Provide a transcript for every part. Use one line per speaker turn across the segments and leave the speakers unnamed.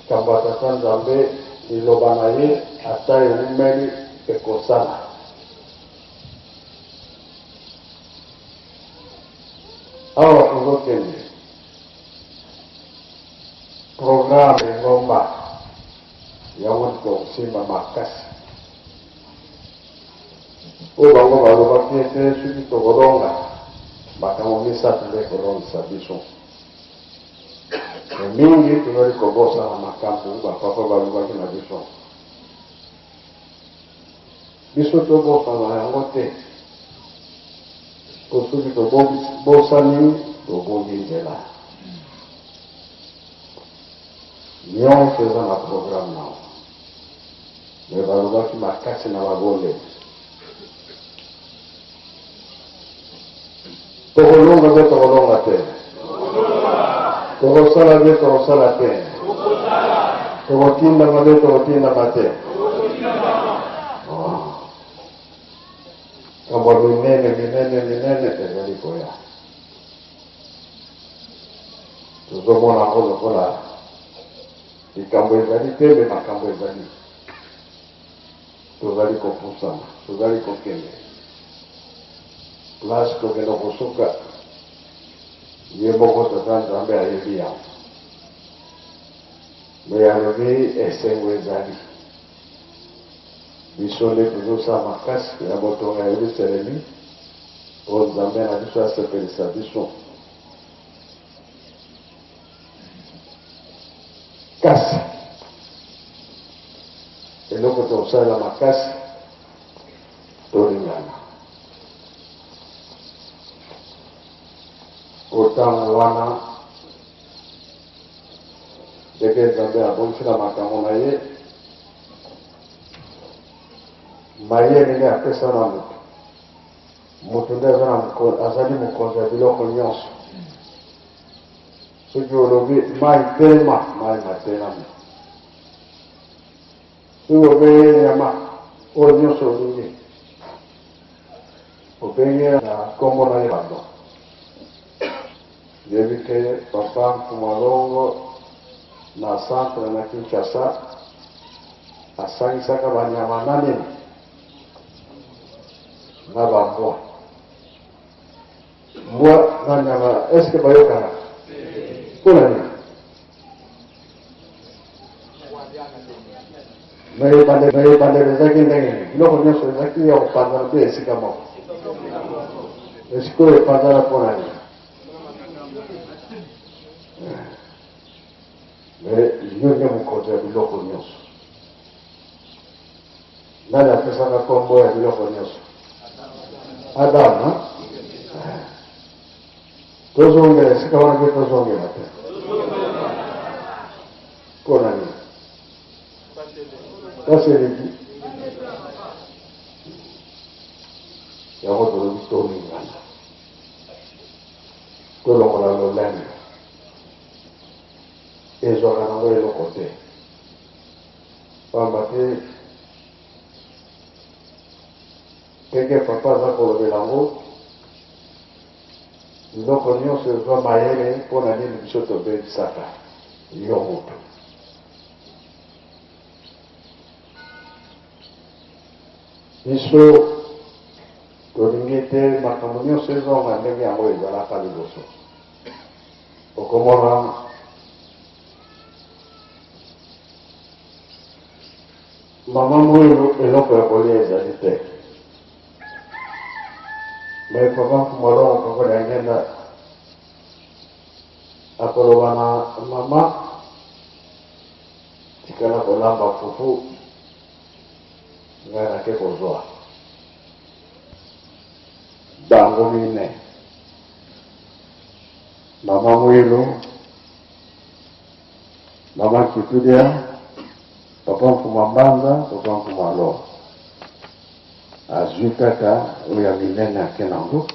Likambo ya Tata Nzambe, liloba na ye ata ewumeli ekosala. Awa tozokende programme lingomba yango tokosimba makasi oyo bango balobaki ete soki tokolonga makambo misato nde ekolongisa biso. Me mingi tozali kobosana makambo bapapa balobaki na biso. Biso tobosana yango te, po soki tobosani tobungi nzela. Nionso eza na programme nango. Me balobaki makasi na mabondeli. Tokolonga be tokolonga te. Tokosala be tokosala te. Tokotindama be tokotindama te. Makambo ya minene minene minene ezali koya. Tozomona yango lokola likambo ezali te, me makambo ezali. Tozali kopusana, tozali kokende place tokende kosuka, ye moko Tata Nzambe ayebi yango. Me alobi esengo ezali. Biso nde tozosala makasi ya botonga ya Yelusalemi mpo Nzambe na biso asepelisa biso. Kasi eloko tokosalela makasi, tolingana. Mpo ntango wana ndenge Nzambe abongisi na makambo na ye, mayele nde apesa na moto. Moto nde azali mokonzi ya biloko nyonso. Soki olobi mai telema, mai matelami. Soki obengi nyama oyo nyonso olingi, obengi na nkombo na ye pardon. Yebi ke papa Nkumalongo na centre na Kinshasa asangisaka banyama na nini na bambwa. Mbwa na nyama est ce que bayokana? Mpo na nini? Mais ebandeli ezalaki ndenge nini? Biloko nyonso ezalaki ya kopanzana mpe esika moko. Esika oyo epanzana mpo na nini? Mais yo nde mokonzi ya biloko nyonso. Nani apesaka nkombo ya biloko nyonso? Adam. Tozongela esika wana mpe tozongela te. Mpo na nini? Kasi eleki yango tolobi tolingana, tolongola lolendo ezwaka nango eloko te. Pamba te ndenge papa aza kolobela yango, biloko nyonso ezwa mayele mpo na nini biso tobebisaka yo moto. Biso tolingi te makambo nyonso ezonga ndenge yango ezalaka liboso. Okomona Mama Mwilu eloko ya kolia ezali te. Mais papa Mfumalongo Koko Diangienda akoloba na mama tikala kolamba fufu ngai nake kozwa bango mine mama Mwilu Mama Kitudia, Papa Mfuma Mbanza, Papa Mfuma Lor. Azwi kaka oyo ya minene ake nango,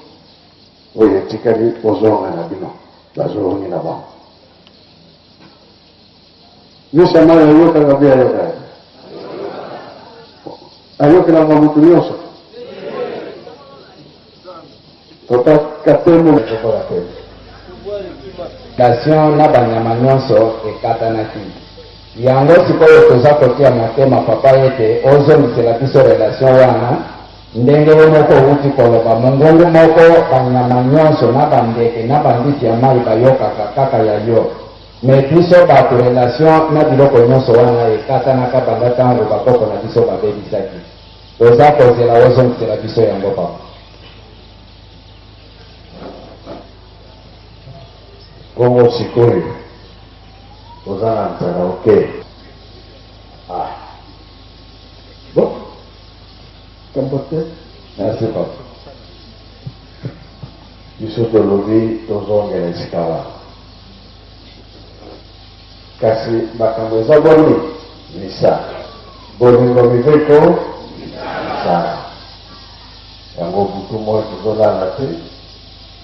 oyo etikali bozonga na bino, bazongi na bango. Nyonso mayi ayokaka mpe ayokaka ayokelaka moto nyonso. Papa Katembo Papa Katembo.
Nation na banyama nyonso ekatanaki. Yango sikoyo toza kotia motema papa ete ozongisela biso relation wana ndenge yo moko owuti koloba mongongo moko ba nyama nionso na ba ndeke na ba mbisi ya mayi bayokaka kaka ya yo mais biso batu relation na biloko nionso wana ekatanaka banda tango ba koko na biso babebisaki. Toza kozela ozongisela biso yango papa.
Bongo sikoyo oza na nzala ok ah bon kambo te.
Merci papa.
Biso tolobi tozongela esika wana kasi makambo eza boni misala bolingo mibeko misala yango butu moi tozolala te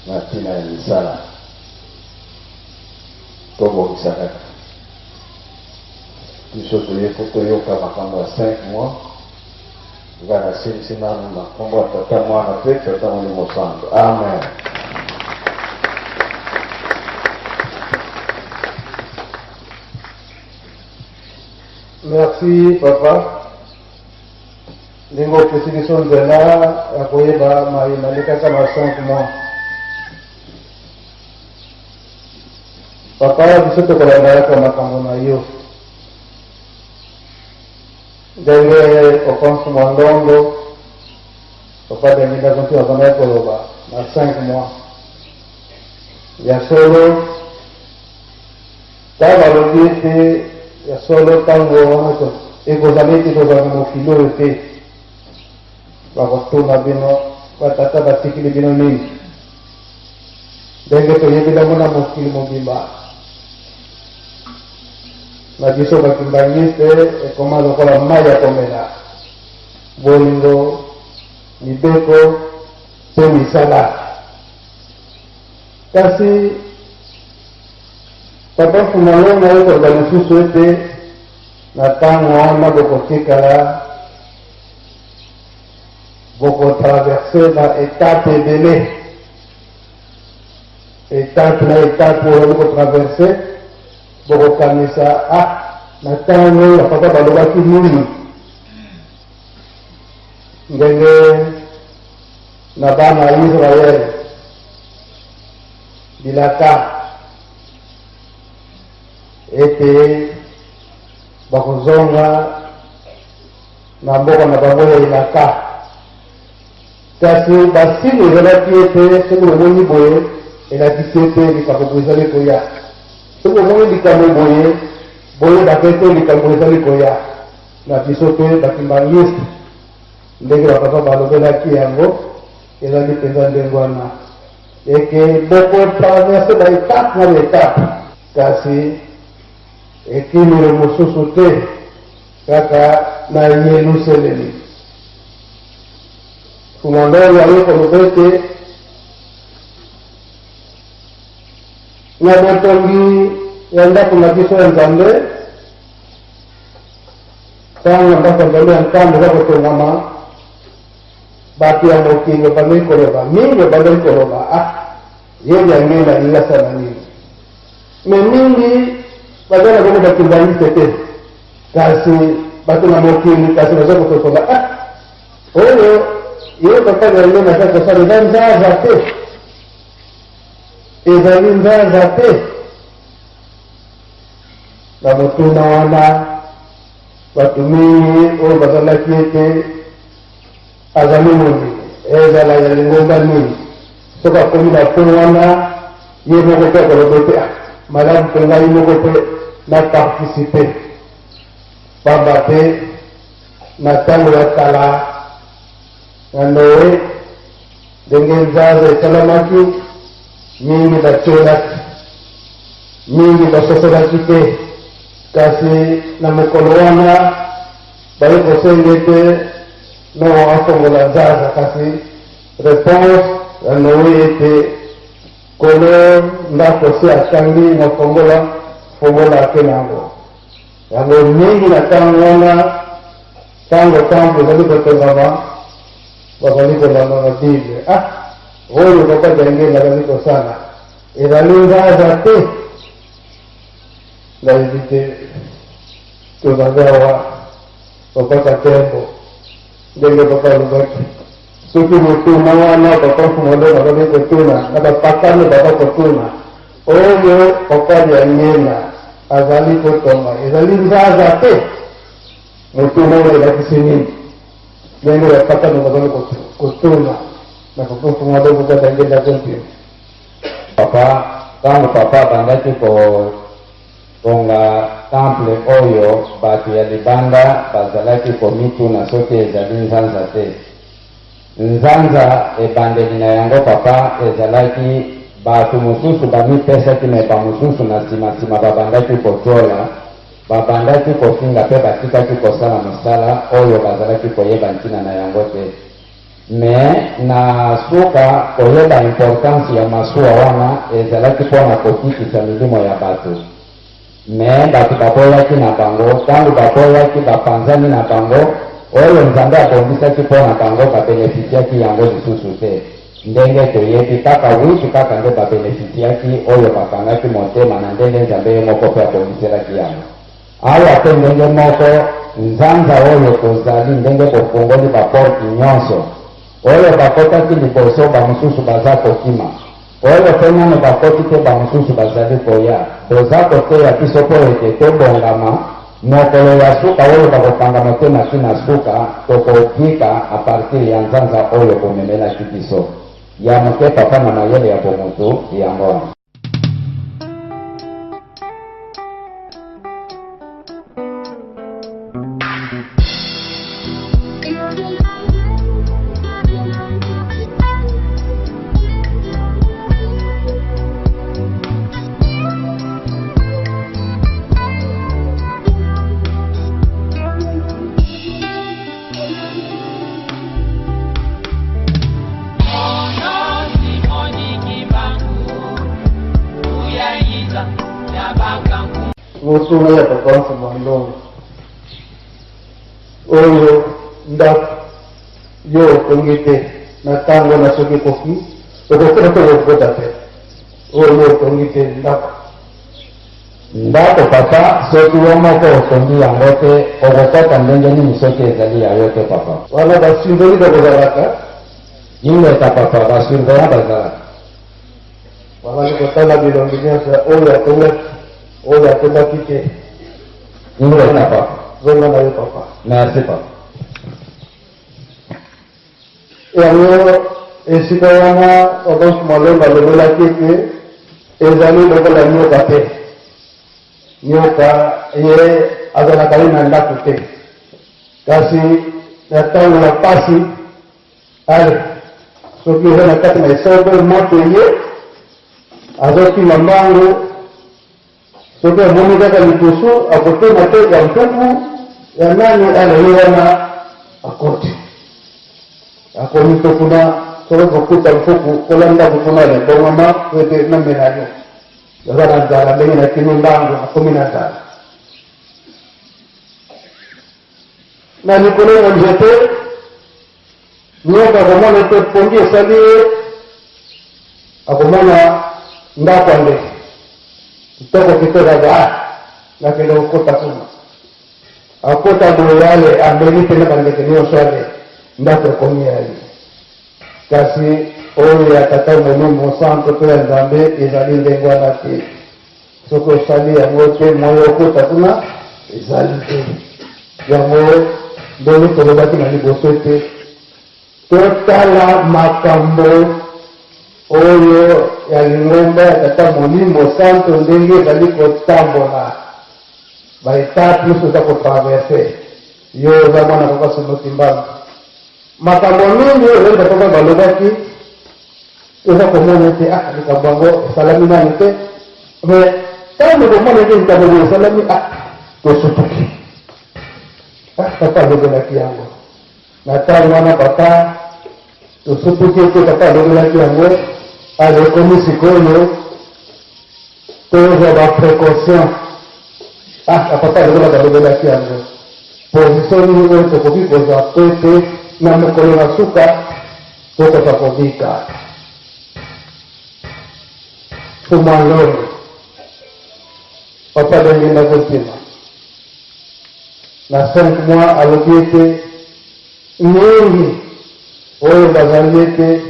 na ntina ya misala. Tobongisa kaka. Biso toye mpo toyoka makambo ya 5 mois. Nga nasilisi nanu na nkombo ya Tata, Mwana mpe Tata Molimo Santu. Amen.
Merci papa ndenge opesi biso nzela ya koyeba maye malekaka na 5 mois. Papa biso tokolanda kaka makambo na yo ndenge okonsi mwa ndongo papa ndenge ndakonsi bazandaki koloba na 5 mois ya solo ntango balobi ete ya solo ntango wana ekozala ete tozala na mokili oyo te bakotuna bino batata batikili bino nini Ndenge toyebi yango na mokili mobimba, na biso ba kimbanguiste ekoma lokola mayi ya komela, bolingo, mibeko pe misala. Kasi Papa Mfumalonga aye koloba lisusu ete na tango wana bokotikala boko traverser ba etape ebele. Etape na etape oyo boko traverser, bokokanisa ah na ntango oyo bapapa balobaki nini, ndenge na bana ya Israël bilaka ete bakozonga na mboka na bango ya elaka. Kasi basini ezalaki ete soki bomoni boye, elakisi ete likambo boye ezali koya. Soki bomoni likambo boye, boyebaka ete likambo ezali koya. Na biso mpe ba-Kimbanguiste, ndenge bapapa balobelaki yango, ezali mpenza ndenge wana. Eke bokotraverse ba etape na ba etape, kasi ekimelo mosusu te kaka na Yelusalemi. Komanda oyo aye koloba ete na botongi ya ndako na biso ya Nzambe, ntango ndako ya Nzambe ya ntango eza kotongama, bato ya mokili babandaki koloba mingi, babandaki koloba ah, ye Diangienda alingi asala nini? Me mingi baza na bango bakimbanguiste te, kasi bato na mokili kasi baza kososola ah, oyo ye papa Diangienda aza kosala eza nzaza te, ezali nzaza te. Na motuna wana bato mingi oyo bazalaki ete azali mondimi ezala ya lingomba nini, soki akomi na point wana ye moko mpe akoloba ete ah, malamu mpe ngai moko mpe na participe, pamba te na ntango ya kala na Noe ndenge nzaza esalamaki, mingi batiolaki, mingi basosolaki te, kasi na mokolo wana baye kosenga ete Noa afongola nzaza, kasi reponse ya Noe ete kolo ndako si akangi na fongola, fongola ake na yango. Yango mingi na ntango wana, ntango temple ezali kotongama, bazali kolanda na Bible. Ah, oyo papa Diangienda azali kosala ezali nzaza te. Nayebi te. Tozali awa, Papa Katembo, ndenge papa alobaki, soki motuna wana papa Mfumu azali kotuna na bapakano baza kotuna, oyo papa Diangienda azali kotonga ezali nzaza te? Motuna oyo elakisi nini? Ndenge bapakano bazali kotuna na papa Mfumu Adolphe Papa Diangienda Kuntima.
Papa, ntango papa abandaki kotonga temple oyo, bato ya libanda bazalaki komituna soki ezali nzanza te. Nzanza ebandeli na yango papa ezalaki bato mosusu bamipesaki, me bamosusu na nsima babandaki kotiola, babandaki kofinga mpe batikaki kosala mosala oyo bazalaki koyeba ntina na yango te. Me na suka koyeba importance ya masuwa wana ezalaki mpona kokitisa milimo ya bato. Me bato baboyaki na bango, ntango baboyaki bapanzani na bango, oyo Nzambe abongisaki mpona bango babenefisiaki yango lisusu te. Ndenge toyebi kaka 8 kaka nde babenefisiaki oyo bakangaki motema na ndenge Nzambe ye moko mpe abongiselaki yango. Awa mpe ndenge moko nzanza oyo tozali, ndenge bofungoli baporte nyonso, oyo bakotaki liboso bamosusu baza kokima, oyo mpe nano bakoti te bamosusu bazali koya. Boza koteya biso mpo ete tobongama mokolo ya suka oyo bakokanga motema ti na suka, tokobika a partir ya nzanza oyo bomemelaki biso. Ya moke papa na mayele ya bomoto yango wana.
Motuna ya papa Mfumu Ndongo, oyo ndako yo otongi te na ntango na soki ekoki okokota to okokota te, oyo yo otongi te ndako.
Ndako papa, soki yo moko otongi yango te, okokota ndenge nini soki ezali ya yo te papa?
Wana basurveillant bakozalaka.
Ingeta papa, basurveillant bazalaka.
Bazali kotala bilongi nyonso ya oyo atongaki, oyo atongaki te.
Ingeta papa.
Zonga na yo papa.
Merci papa.
Yango esika wana papa Mfumu Alongo alobelaki ete ezali lokola nyoka te. Nyoka ye azalaka ye na ndako te, kasi na ntango ya pasi, ale soki eza na kati na esobe, moto ye azokima mbangu, soki amoni kaka liboso akotema te ya mpuku ya nani, ale ye wana akoti akomi to kuna, soki kokuta mpuku kola ndako kuna, ale bongama po ete namela yo, naza na nzala, ndenge nakimi mbangu nakomi na nzala. Na likolo ya nzete nyoka akomona ete pongi esali ye, akomona ndako ya ndeke kitoko kitoko, aza nakende kokota kuna, akota boye, ale ameli mpe na bandeke nyonso, ale ndako ekomi ya ye. Kasi oyo ya Tata Molimo Santo to ya Nzambe ezali ndenge wana te. Soki osali yango te, moyo okota kuna ezali te. Yango ndenge tolobaki na liboso ete totala makambo oyo ya lingomba ya Tata Molimo Santo ndenge ezali kotambola, baetape nyonso eza kotraverse. Yo oza mwana papa Simon Kimbangu, makambo mingi oyo ezali bapapa balobaki, oza komona ete ah, likambo yango esalami nanu te, mais ntango komona ete likambo boye esalami, ah, tosutuki, ah, papa alobelaki yango na ntango wana, papa tosutuki ete papa alobelaki yango, ale ekomi sikoyo tozwa baprécaution, ah, papa alokola balobelaki yango, position nini oyo tokoki kozwa po ete na mokolo na suka tokoka kobika. Mfumu Alongo, papa Diangienda Kuntima. Na 5 mois alobi ete mingi oyo bazali ete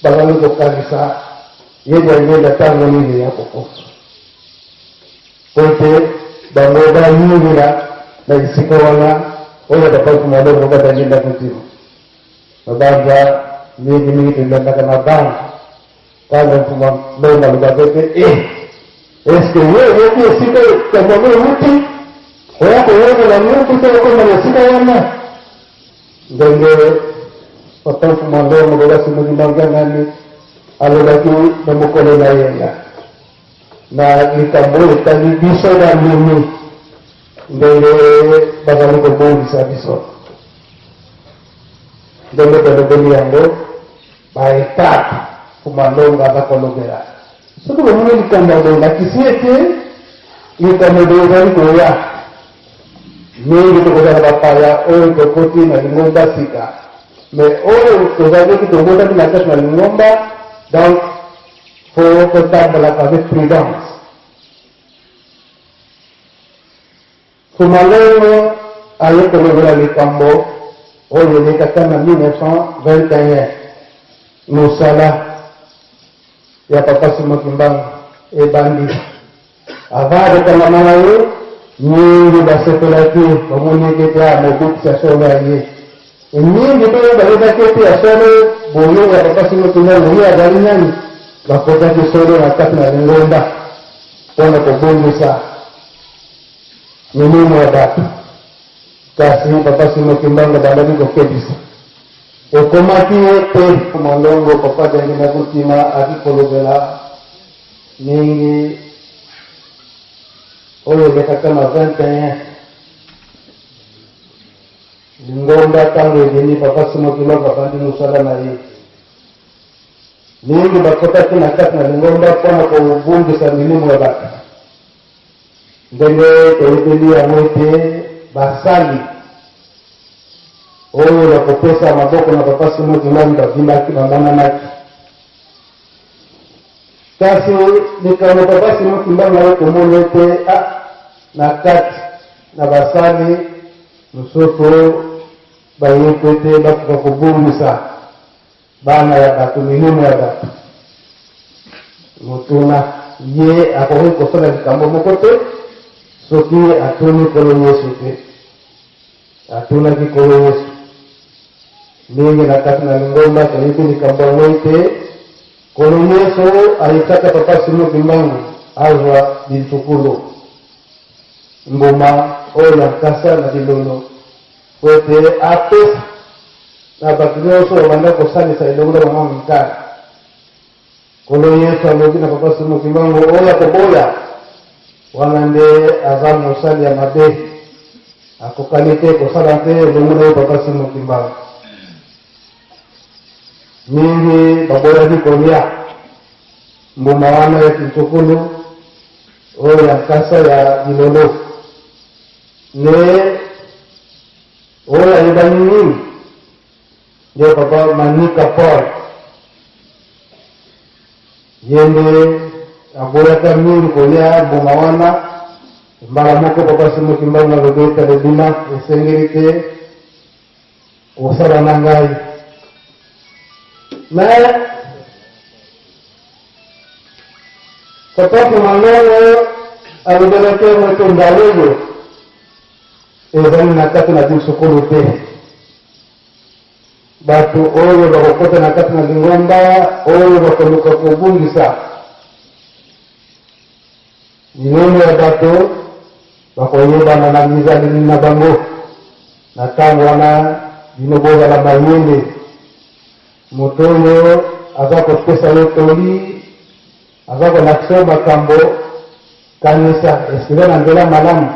bazali kokanisa ye Diangienda ntango nini ya kokufa, mpo ete bango bayingela na esika wana oyo papa Mfumu Alongo papa Diangienda Kuntima. Mabanza mingi mingi tolandaka mabanza ntango Mfumu Alongo alobaka ete eh, eske ye oyebi esika likambo yango euti oya koyekola nyonso te okoma na esika wana? Ndenge papa Mfumu Alongo papa Simoni Mangangani alobaki na mokolo na yenga na likambo oyo etali biso bandimi, ndenge bazali kobongisa biso, ndenge tolobeli yango baetape Mfumu Alongo aza kolobela. Soki bomoni likambo ya boye, elakisi ete likambo boye ezali koya. Mingi tokozala bapaya oyo tokoti na lingomba sika, mais oyo tozalaki tobotami na kati na lingomba, donc faut totambolaka avec prudence. Mfumu Alongo aye kolobela likambo oyo elekaka na 1921, mosala ya papa Simon Kimbangu ebandi. Avant akokangama na ye, mingi basepelaki, bamoni ete ete mobikisi ya solo aye. Mingi mpe oyo bayebaki ete ya solo boye ya papa Simon Kimbangu ye azali nani, bakotaki solo na kati na lingomba mpo na kobongisa milimo ya bato. Kasi papa Simon Kimbangu abandaki kokebisa. Ekomaki ete Malongo papa Diangienda Kuntima aki kolobela mingi oyo elekaka na 21 lingomba ntango ebimi papa Simon Kimbangu abandi mosala na ye. Mingi bakotaki na kati na lingomba mpo na kobungisa milimo ya bato. Ndenge toyebeli yango ete basali oyo bakopesa maboko na papa Simon Kimbangu babimaki, bamonanaki. Kasi likambo papa Simon Kimbangu aye komona ete na kati na basali mosusu bayebi ete bakoka kobungisa bana ya bato, milimo ya bato. Motuna, ye akoki kosala likambo moko te soki atuni Nkolo Yesu te. Atunaki Nkolo Yesu. Mingi na kati na lingomba toyebi likambo yango ete Nkolo Yesu ayebisaka papa Simon Kimbangu azwa bintukulu, mbuma oyo ya nkasa na bilolo, po ete apesa na bato nyonso babanda kosalisa elongo na bango mikala. Nkolo Yesu alobi na papa Simon Kimbangu, oyo akoboya wana nde aza mosali ya mabe, akokani te kosala te elongo na ye papa Simon Kimbangu. Mingi baboyaki kolia mbuma wana ya kintukulu oyo ya nkasa ya bilolo, ne oyo ayebani mingi nde papa Manika Paul, ye nde aboyaka mingi kolia mbuma wana. Mbala moko papa Simon Kimbangu alobi ete alobima esengeli te kosala na ngai. Mais papa Kimbangu alobelaki yango ete ndalo oyo ezali na kati na biso kolo te. Bato oyo bakokota na kati na lingomba oyo bakoluka kobungisa milimo ya bato bakoyebana na bizaleli na bango. Na ntango wana bino bozala mayele. Moto oyo aza kopesa yo toli, aza kolakisa yo makambo, kanisa eske eza na nzela malamu.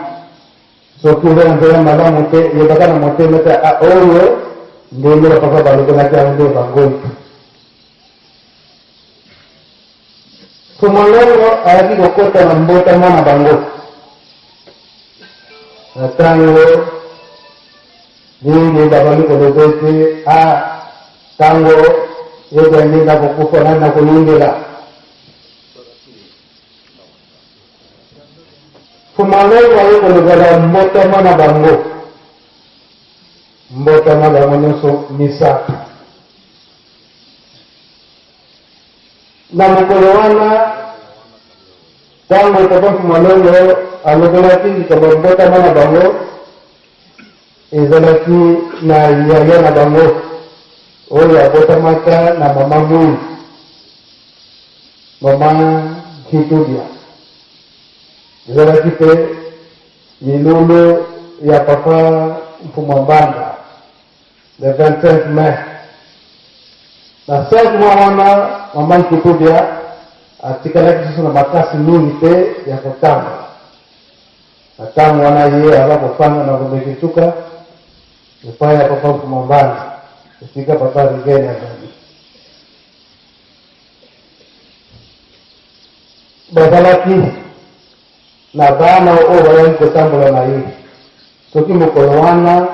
Soki oza na nzela malamu te, yebaka na motema ete oyo ndenge bapapa balobelaki yango nde bangoi te. Mfumu ayaki kokota na mbotama na bango na ntango mingi babandi koloba ete ntango ete ndenge akokufa nani nakoyingela. Mfumu aye kolobela mbotama na bango. Mbotama bango nyonso misato. Na mokolo wana, ntango Papa Mfumalongo alobelaki likambo ya mbotama na bango, ezalaki na yaya na bango oyo abotamaka na mama Mui, mama Nkitudia. Ezalaki mpe milulu ya Papa Mfumwa Mbanda le 25 mai. Na 5 mois wana, mama Nkitudia atikalaki lisusu na makasi mingi te ya kotanga. Na ntango wana ye aza kofanda na Ngombe Kinsuka epai ya Papa Mfumwa Mbanda, esika Papa Rigene azali. Bazalaki na bana oyo bazalaki kotambola na ye. Soki mokolo wana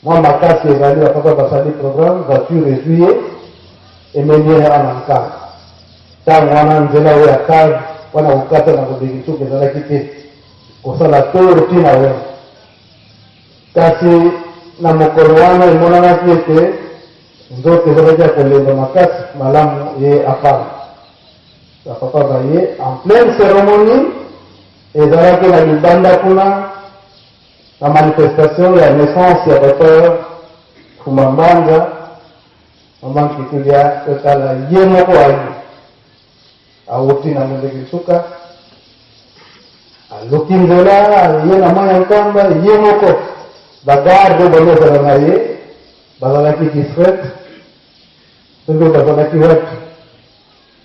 mwa makasi ezali, bapapa basali programme, voiture ezwi ye, ememi ye awa na Nkanga. Ntango wana nzela oyo ya cave wana kokata na Ngombe Kinsuka ezalaki te, kosala tour ti na Wenze. Kasi na mokolo wana emonanaki ete nzoto ezalaki ya kolemba makasi, malamu ye afanda. Ba papa baye en pleine ceremonie ezalaki na libanda kuna na manifestation ya naissance ya papa Fuma Mbanza, mama Nkitulia totala ye moko aye awuti na Ngombe Kinsuka, aluki nzela ye na mai ya Nkamba ye moko. Bagarde oyo bazozala na ye bazalaki discrète, soki bazalaki wapi,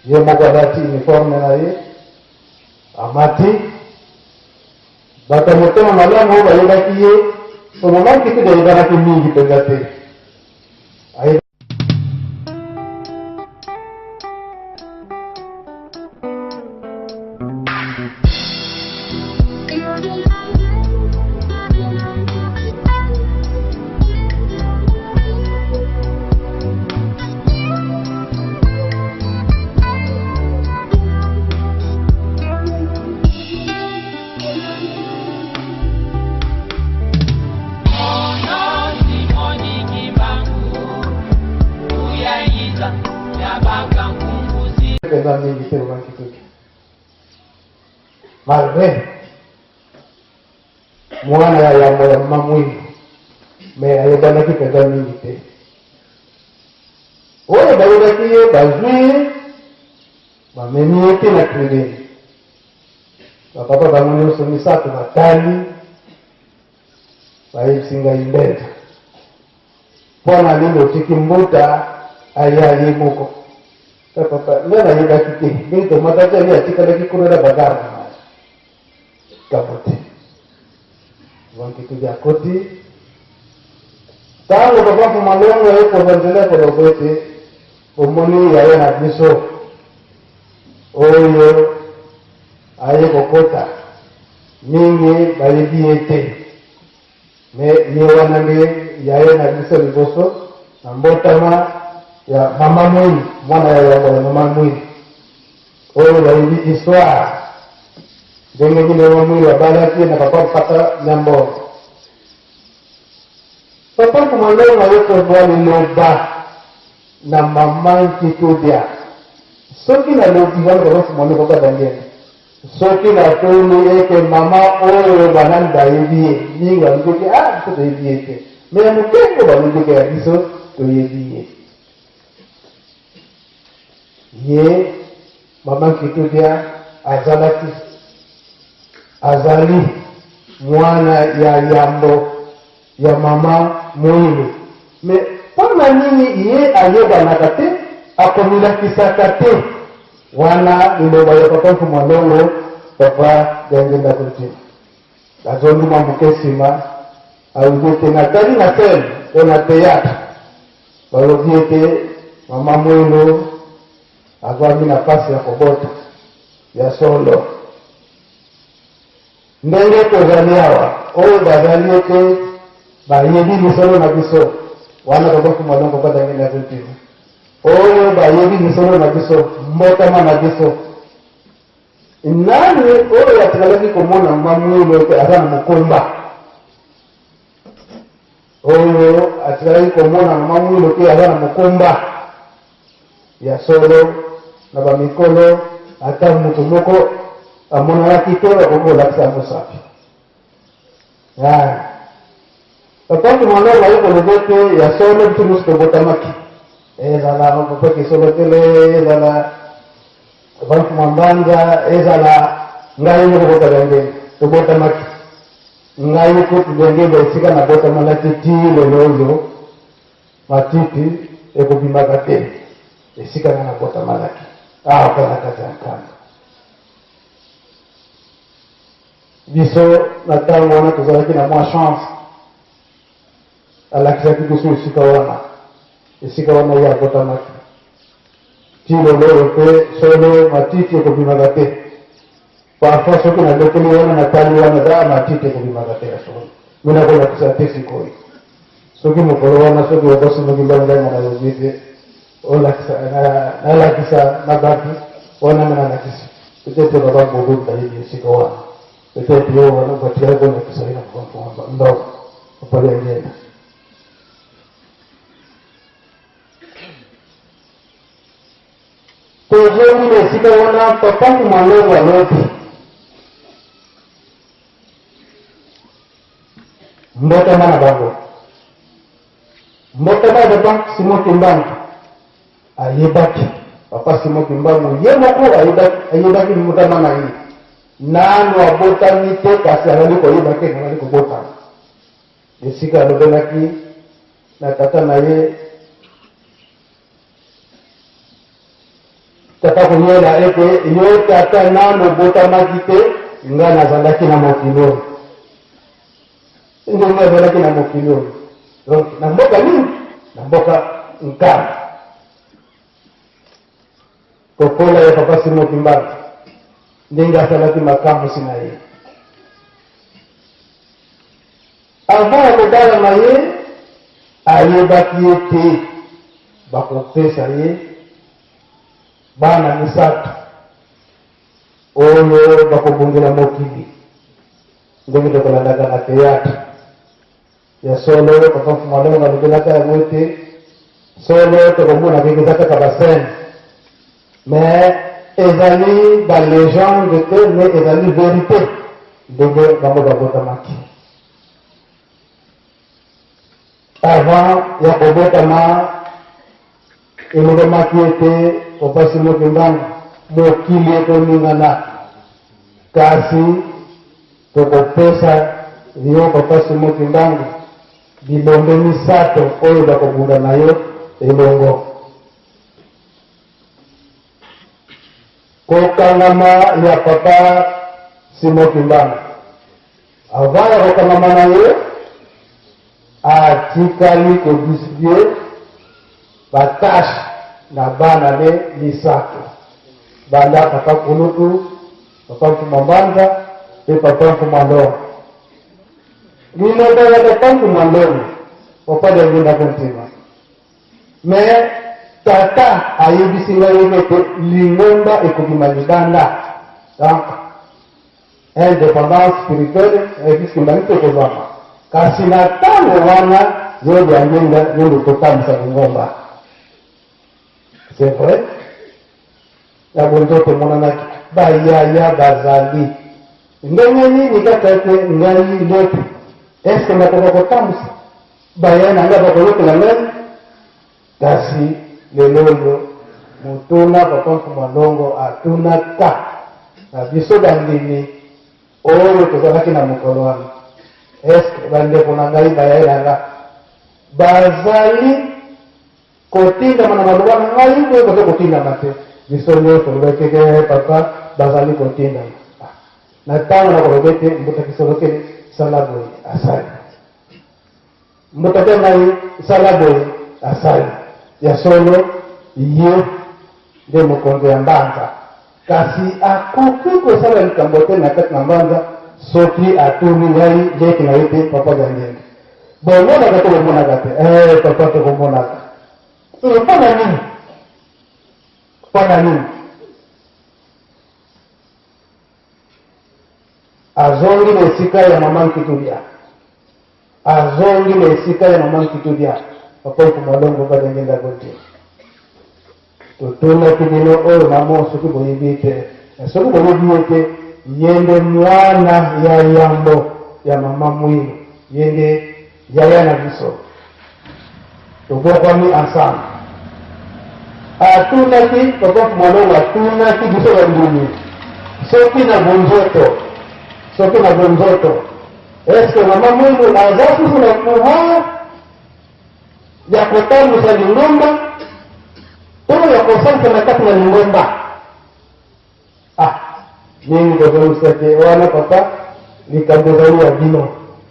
ye moko alati uniforme na ye, amati. Bato ya motema malamu oyo bayebaki ye, mpo mama Nkitudia ayebanaki mingi mpenza te. Mpenza mingi te mama Nkitudia, malgré mwana ya yambo ya mama Mwindu, me ayebanaki mpenza mingi te. Oyo bayebaki ye bazwi ye, bamemi ye te na tribune. Bapapa bango nyonso misato batali, bayebisi ngai mbenza, mpo na nini otiki mbuta aya ye moko? Ta papa, ngai nayebaki te ndenge tomataki, ali atikalaki kuna na bagarde na ye kambo te. Vankitudi akoti ntango papa Mfumalongo aye kozwa nzela ya koloba ete omoni yaya na biso oyo aye kokota, mingi bayebi ye te, me ye wana nde yaya na biso liboso na mbotama ya mama Mwini, mwana ya yambo ya mama Mwini, oyo bayebi histoire ndenge nini mama Mwini abalaki na papa Mpaka Nyambongo. Papa Mfumalongo aye kozwa liloba na mama Nkitudia. Soki nalobi wana, papa Mfumalongo papa Daniel, soki natuni ete mama oyo banani bayebi ye, mingi balobi ete ah, biso toyebi ye te, me ya mokengo balobi ete ya biso toyebi ye. Ye mama Nkitudia azalaki azali mwana ya yambo ya mama Muilu, me mpo na nini ye ayebanaka te, akomilakisaka te? Wana liloba ya papa Mfumu Alongo, papa Diangienda Kuntima. Nazongi mwa moke nsima, alobi ete natali na scène to na théâtre, balobi ete mama Muilu azwami na mpasi ya kobota. Ya solo, ndenge tozali awa, oyo bazali ete bayebi lisolo na biso wana, papa Mfumu Alongo, papa Diangienda Kuntima, oyo bayebi lisolo na biso, mbotama na biso, nani oyo atikalaki komona mama Muilu ete aza na mokomba? Oyo atikalaki komona mama Mwilo te aza na mokomba. Ya solo, na ba mikolo, ata moto moko amonanaki te oyo akoki kolakisa mosapi. Ah. Papa Ntumano aye koloba ete ya solo biso nyonso tobotamaki, ezala Papa Kisolokele, ezala Papa Mfuma Mbanza, ezala ngai moko Papa Diangienda, tobotamaki. Ngai kutu Diangienda esika nabotamalaki tii lelo oyo matiti ekobimaka te esika nga nabotamalaki awa kaka na kati ya Nkamba. Biso na ntango wana tozalaki na mwa chance, alakisaki biso esika wana, esika wana ye abotamaki. Ti lelo oyo mpe solo matiti ekobimaka te. Parfois soki nalekeli wana natali wana eza matiti ekobimaka te ya solo. Me nakolakisa te sikoyo. Soki mokolo wana soki okosi noki ngai ngai nalobi te olakisa nalakisa na bato wana nga nalakisi peut-être baba bodo bayebi esika wana peut-être yo wana batikali kolakisa ye na ndoko papa Diangienda. Tozongi na esika wana papa Nkumalongo alobi mbotama na bango mbotama ya papa Simon Kimbangu ayebaki papa Simon Kimbangu ye moko ayebaki mbotama na ye nano abotami te kasi azali koyeba te azali kobotama esika alobelaki na tata na ye tata koyela ete yo tata nano obotamaki te ngai nazalaki na mokili oyo ndenge azalaki na mokili oyo donc na mboka nini na mboka Nkamba kokola ya papa Simon Kimbangu ndenge asalaki makamwisi na ye avant ya kobala na ye ayebaki ete bakopesa ye bana misato oyo bakobundela mokili ndenge tokolandaka na théâtre ya solo papa Mfumalongo alobelaka yango ete solo tokomona keke eza kaka bascène mais ezali balégende te mais ezali vérité ndenge bango babotamaki avant ya kobotama elobamaki ete papa Simon Kimbangu mokili ekoningana kasi tokopesa yo papa Simon Kimbangu bilombe misato oyo bakobunda na yo elongo kokangama ya papa Simon Kimbangu avant ya kokangama na ye atikali kodistribue batâches na bana ne misato banda papa kulutu papa Mfuma Mbanza mpe papa Mfuma Ndongo liloba ya papa Mfuma Ndongo papa Diangienda Kuntima mais tata ayebisi ngai ete lingomba ekobima libanda donc indépendance spirituelle église kimbanguiste ekozwama kasi na ntango wana yo Diangienda yo nde totambwisa lingomba c'est vrai ya bonzoto emonanaki bayaya bazali ndenge nini kaka ete ngai leki eske nakoka kotambwisa bayaya na ngai bakoyokela ngai kasi lelo oyo motuna papa Mfuma Ndongo atunaka na biso bandimi oyo tozalaki na mokolo wana eske bandeko na ngai bayaya na nga bazali kotindama na maloba na ngai to baza kotindama te biso nyonso tolobaki ke papa bazali kotindama na ntango na koloba ete mbuta Kisolokele sala boye asali mbuta te ngai sala boye asali ya solo ye nde mokonzi ya mbanza kasi akoki kosala likambo te na kati na mbanza soki atuni ngai leki na ye te papa Diangienda bomonaka to bomonaka te papa tokomonaka mpona nini mpona nini azongi na esika ya mama Nkitulia. Azongi na esika ya mama Nkitudia, Papa Mfumu Alongo Badiangenda Gautier. Totunaki bino oyo mama, soki boyebi te, soki boyebi ye te, ye nde mwana ya yambo ya mama Mwilu, ye nde yaya na biso, tobokwami ensemble. Atunaki Papa Mfumu Alongo, atunaki biso bandimi, soki na bonzoto, soki na bonzoto, est-ce mama Mwilu aza susu na pouvoir ya kotambusa lingomba to ya kosalisa na kati na lingomba? Ah, mingi kozongisa te wana. Papa, likambo ezali ya bino.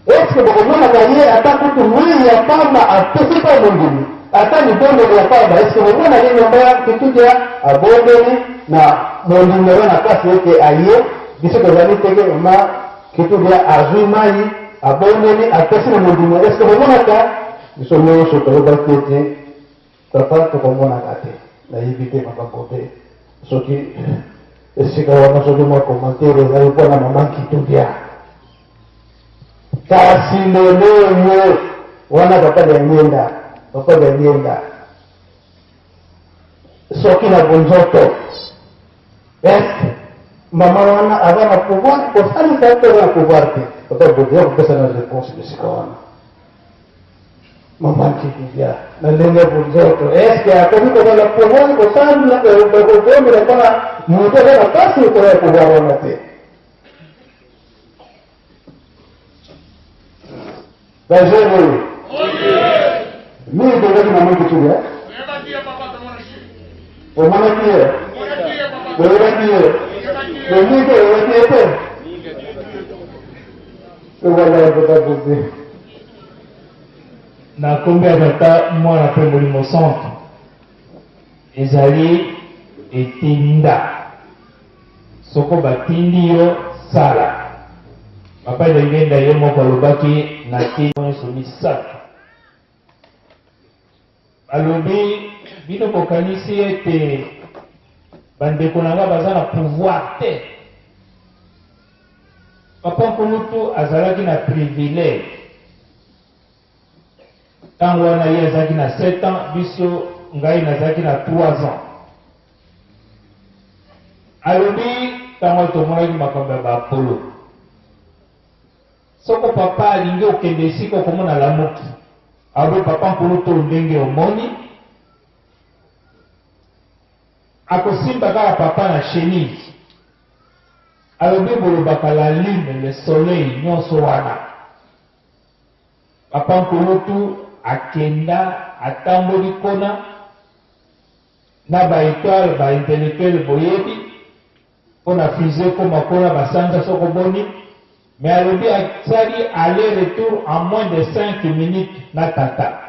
Eske bokomonaka ye ata kutu mai ya pamba apesi mpa mondimi, ata libondeli ya pamba? Eske bomonaka nyamba ya Kitudia abondeli na mondimi oyo na kasi ete aye? Biso tozali teke mama Kitudia azwi mai, abondeli, apesi na mondimi. Eske bomonaka? Biso nyonso toyebaki ete papa tokomonaka te. Nayebi te, papa Bobe, soki esika wana, soki mwa commentaire ezali mpona mama Kitudia. Kasi lelo oyo wana, papa Diangenda, papa Diangenda, soki na bonzoto, est-ce mama wana aza na pouvoir kosalisa to aza na pouvoir te? Papa Bobe ya kopesa na réponse bisika wana. Mama Kitudia na ndenge ya bonzoto, est-ce akoki kozala pouvoir kosambela, kobondela mpona moto aza na pasi okoya pouvoir wana te? Bajeunes oyo mingi tozaki mama Kitudia, omonaki ye, boyebaki ye, bomingi oyebaki ye te. Towala papa Bobe.
Na nkombo ya Tata, Mwana mpe Molimo Santu, ezali etinda. Soko batindi yo, sala. Papa Diangenda ye moko alobaki na ti nyonso misato. Alobi bino bokanisi ete bandeko na nga baza na pouvoir te. Papa Nkulutu azalaki na privilège. Ntango wana ye azalaki na 7 ans, biso ngai nazalaki na 3 ans. Alobi ntango tomonaki makambo ya baapolo, soko papa alingi okende esika okomona lamuki, alobi papa Nkulutu ndenge omoni akosimba kaka papa na chemise. Alobi bolobaka la lune, le soleil, nyonso wana. Papa Nkulutu akenda, atamboli kona na baétoile, baintellectuel boyebi mpo na fusée ekóma kuna basanza soko boni. Mais alobi asali aller retour en moins de 5 minutes na tata.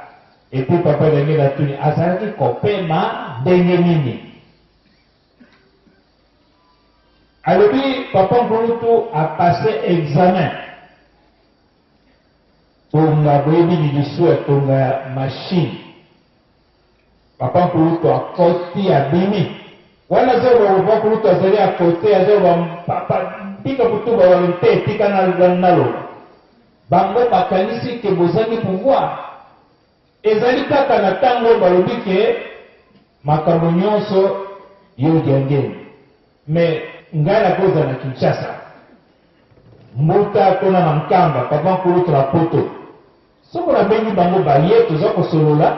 Et puis papa Daniel atuni azalaki kopema ndenge nini. Alobi papa Nkulutu apasse examen tonga, boyebi lilisu ya tonga ya machine. Papa Nkulutu akoti, abimi wana, azoloba papa Nkulutu azali akote, azoloba papa mpika kutuba walo te, tika naloba. Bango bakanisi ke bozangi pouvoir. Ezali kaka na ntango balobi ke makambo nyonso yo Diangenda. Mais ngai nakozala na Kinshasa, mbuta kuna na Nkamba, papa Nkulutu na Poto, soko nabengi bango baye, toza kosolola,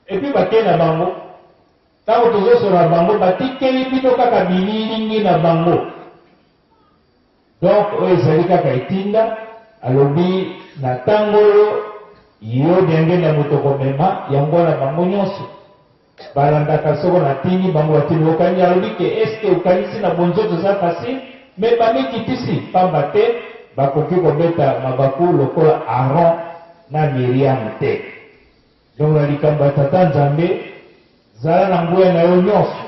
et puis bakei na bango. Ntango tozosolola bango, batikeli bino kaka bililingi na bango. Donc oyo ezali kaka etinda. Alobi na ntango oyo yo Diangenda moto komema yango wana, bango nyonso balandaka. Soko natindi bango, batindi okani. Alobi ke est-ce okanisi na bonzoto eza facile? Mais bamikitisi, pamba te bakoki kobeta mabaku lokola Aaron na Miriam te. Donc na likambo ya Tata Nzambe, zala na nguya na yo nyonso,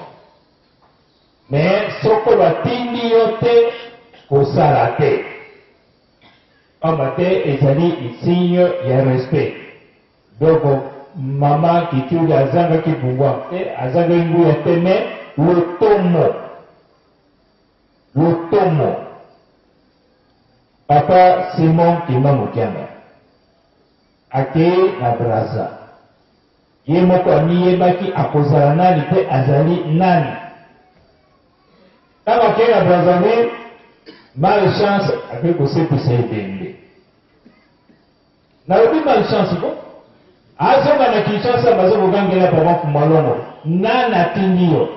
mais soko batindi yo te, kosala te, pamba te ezali signe ya respect. Donc mama Kituli azangaki pouvoir te, azangaki nguya te, mais lotomo, lotomo. Papa Simon Kimbangu Kiangani. Akei na Brazza. Ye moko amiyebaki akozala nani mpe azali nani. Ntango akei na Brazzaville, malchance akei kosekwisa ebembe. Nalobi malchance ko azonga na Kinshasa bazo kogangela papa Mfumalongo nani atindi yo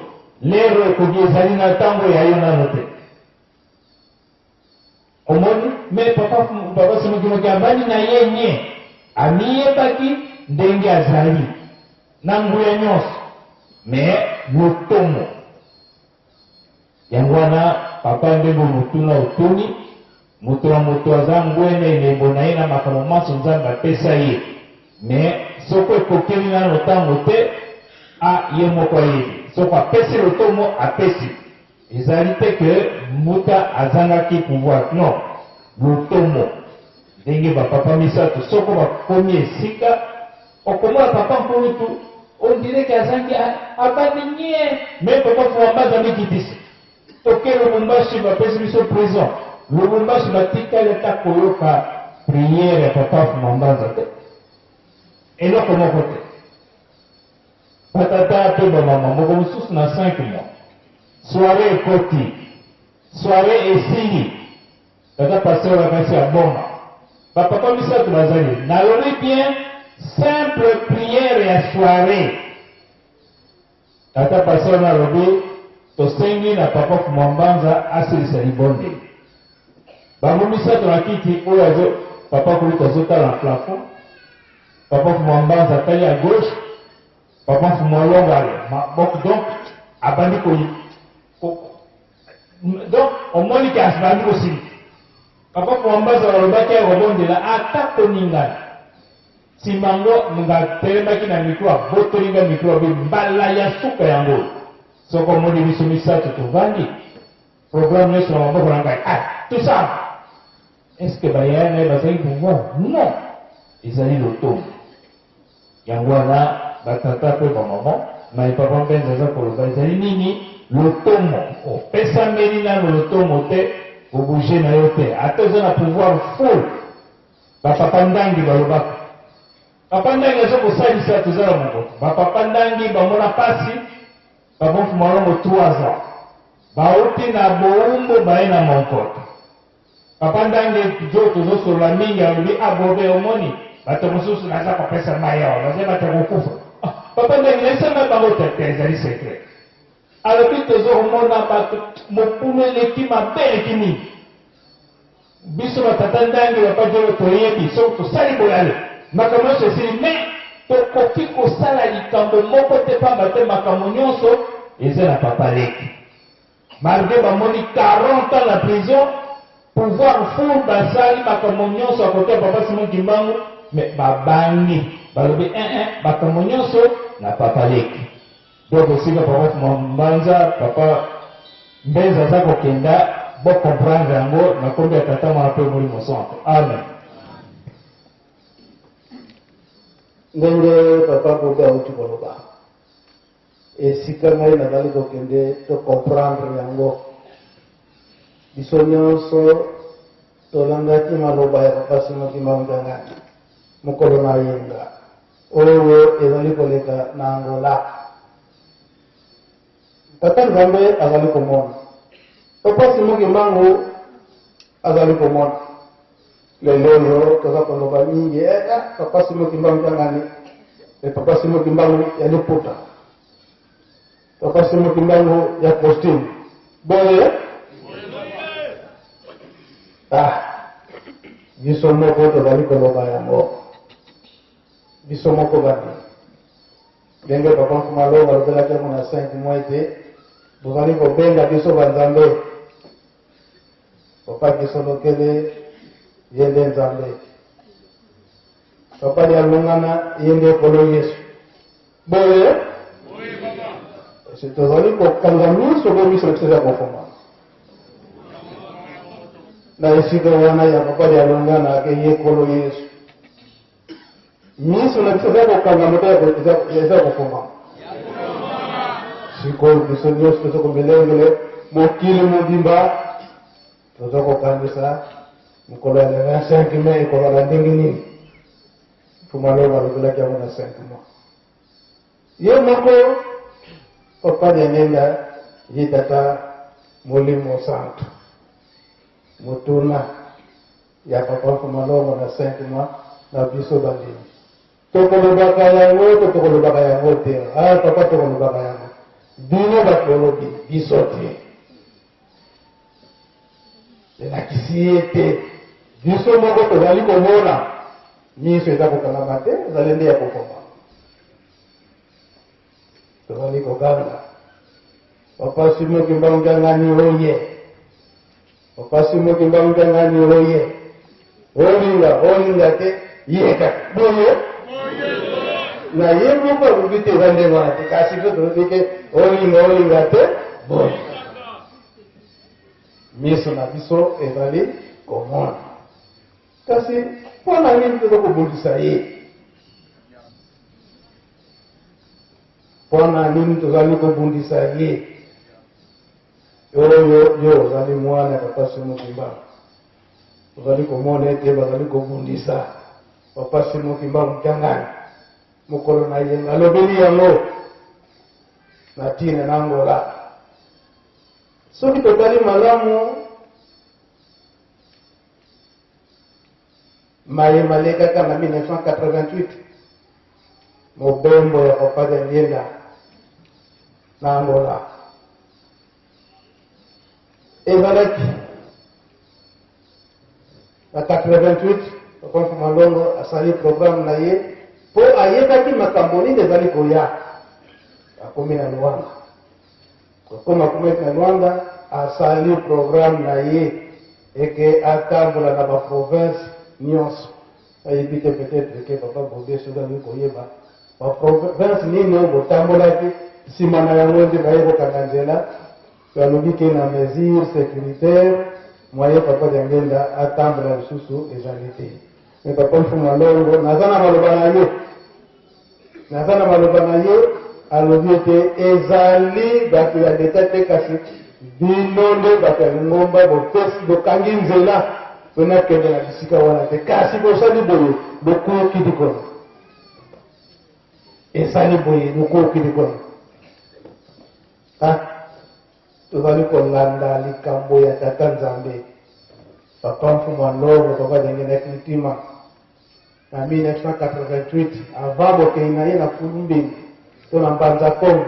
lero ekoki ezali na ntango ya yo nano te omoni me papa papa Simokimoki abandi na ye nye amiyebaki ndenge azali na nguya nyonso me lotomo Yango wana papa ndenge motuna otuni, moto na moto aza ngwe na elembo na ye na makambo manso Nzambe apesa ye. Mais soko ekokeli nano tango te, a ye moko ayebi. Soko apesi lotomo, apesi. Ezali te que Mbuta azangaki pouvoir. Non. Lotomo. Ndenge ba papa misato soko bakomi esika, Okomona papa nkulutu on dirait que azangi abandi nie mais papa Fuambaza amikitisi. Toke Lubumbashi bapesi biso prison. Lubumbashi batikali ata koyoka prière ya papa Fumambanza te. Eloko moko te. Batata pe bamama moko mosusu na 5 mois. Soirée ekoti. Soirée esili. Tata pasteur akasi aboma. Ba papa misato bazali. Nalobi bien simple prière ya soiree. Tata pasteur nalobi tosengi na papa Fumambanza asilisa libondeli. Bango misato na kiti oyo azo papa kulutu azotala na plafond. Papa Fumambanza atali à gauche. Papa Fumwalongo ale maboko donc abandi ko Donc omoni ke abandi kosilika. Papa Mwambaza balobaki aye kobondela ata koningana. Sima yango nga atelemaki na micro abotoli nga micro abi mbala ya suka yango oyo. Soki omoni biso misato tovandi programme nyonso na maboko na ngai. Ah, tosamba. Est-ce que ba yaya na ye bazali pouvoir? Non. Ezali lotomo. Yango wana ba tata pe ba maman, maye papa Mbenza aza koloba ezali nini? Lotomo. Opesameli nanu lotomo te, ko bouger na yo te. Ata oza na pouvoir full. Ba papa Ndangi balobaka. Papa Ndangi aza kosalisa toza na mokoto. Ba papa Ndangi bamona pasi, ba bon Malongo 3 ans. Bauti na bowumbu baye na monkoto. Papa Ndange jo tozo solola mingi alobi ah Bobe omoni bato mosusu naza kopesa mayi awa baza bato ya kokufa. Ah, Papa Ndange nayebisa ngai bango te te ezali secret. Alobi tozo komona bato mobulu eleki mabe eleki mingi. Biso ba tata Ndange papa Jolo toyebi soki tosali boye ale makambo nyonso esili mais tokoki kosala likambo moko te pamba te makambo nyonso eza na papa leki. Malgre ba moni 40 ans na prison, pouvoir full basali makambo nionso à cote ya papa Simon Kimbangu mais ba bangi balobi eh eh makambo nionso na papa leki. Donc esika papa Mbanza, papa Mbenza aza kokenda bo comprendre yango na kombo ya tata mwana pe molimo santo. Amen.
Ndenge papa Bobe auti koloba. Esika ngai nazali kokende to comprendre yango. Biso nionso tolandaki maloba ya Papa Simon Kimbangu Kiangani mokolo na yenga oyo ezali koleka na Angola. Tata Nzambe azali komona. Papa Simon Kimbangu azali komona. Lelo oyo toza koloba mingi eh, ah, Papa Simon Kimbangu Kiangani, eh, Papa Simon Kimbangu ya liputa, Papa Simon Kimbangu ya costume. Boye ah, biso moko tozali koloba yango, biso moko bandi ndenge Papa Nkumalo balobelaki yango na 5 mois ete bozali kobenga biso banzambe. Papa Kisolokele ye nde Nzambe. Papa Dialungana ye nde Nkolo Yesu. Boye? Esi tozali kokanga miso mpe miso na biso eza kofungwama. Na esika wana ya Papa Dialungana ake ye Nkolo Yesu. Miso na biso eza kokangama te eza kofungwama. Sikoyo biso nyonso toza komilengele mokili mobimba toza kokanisa mokolo ya le 25 mai ekozala ndenge nini. Fumalongo alobelaki yango na 5 mois. Ye moko Papa Diangienda ye tata Molimo Santu. Motuna ya Papa Fumalongo na 5 mois na biso bandimi. Tokolobaka yango to tokolobaka yango te? Ah papa, tokolobaka yango. Bino bato bolobi, biso te. Elakisi ete biso moko tozali komona, miso eza kokangama te, ezali nde ya kokoma. Tozali koganga, Papa Simon Kimbangu Kiangani oye, Papa Simon Kimbangu Kiangani oye, olinga olinga te, ye kaka boye na ye moko alobi te, eza ndenge wana te, kasi biso tolobi ke olinga olinga te, boye miso na biso ezali komona. Kasi mpo na nini toza kobundisa ye? Mpo na nini tozali kobundisa ye? Oyo yo ozali mwana ya Papa Simon Kimbangu, ozali komona ete bazali kobundisa Papa Simon Kimbangu Kiangani. Mokolo na yenga alobeli yango na ntina na Angola. Soki totali malamu maye malekaka na 1988, mobembo ya Papa Diangienda na Angola ezalaki na 88. Papa Mfuma Longo asali programme na ye mpo ayebaki makambo nini ezali koya. Akomi na Luanda, kokoma kometi na Luanda, asali programme na ye eke atambola na baprovince nyonso. Ayebi te, peut-être ke Papa Bobe soki alingi koyeba baprovince nini oyo botambolaki, nsima na yango nde baye kokanga nzela. Balobi ke na mesure sécuritaire, moyen Papa Diangienda atambola lisusu ezali te. Mais Papa Mfuma Longo, naza na maloba na ye, naza na maloba na ye, alobi ete ezali bato ya leta te, kasi bino nde bato ya lingomba bopesi bokangi nzela mpo nakende na bisika wana te. Kasi bosali boye, bokoki likolo esali boye, bokoki likolo. Ah, tozali kolanda likambo ya Tata Nzambe. Papa Mfumu Longo, Papa Diangienda Kuntima, na 1988, avant bokei na ye na Kulumbeni to na Mbanza Kongo,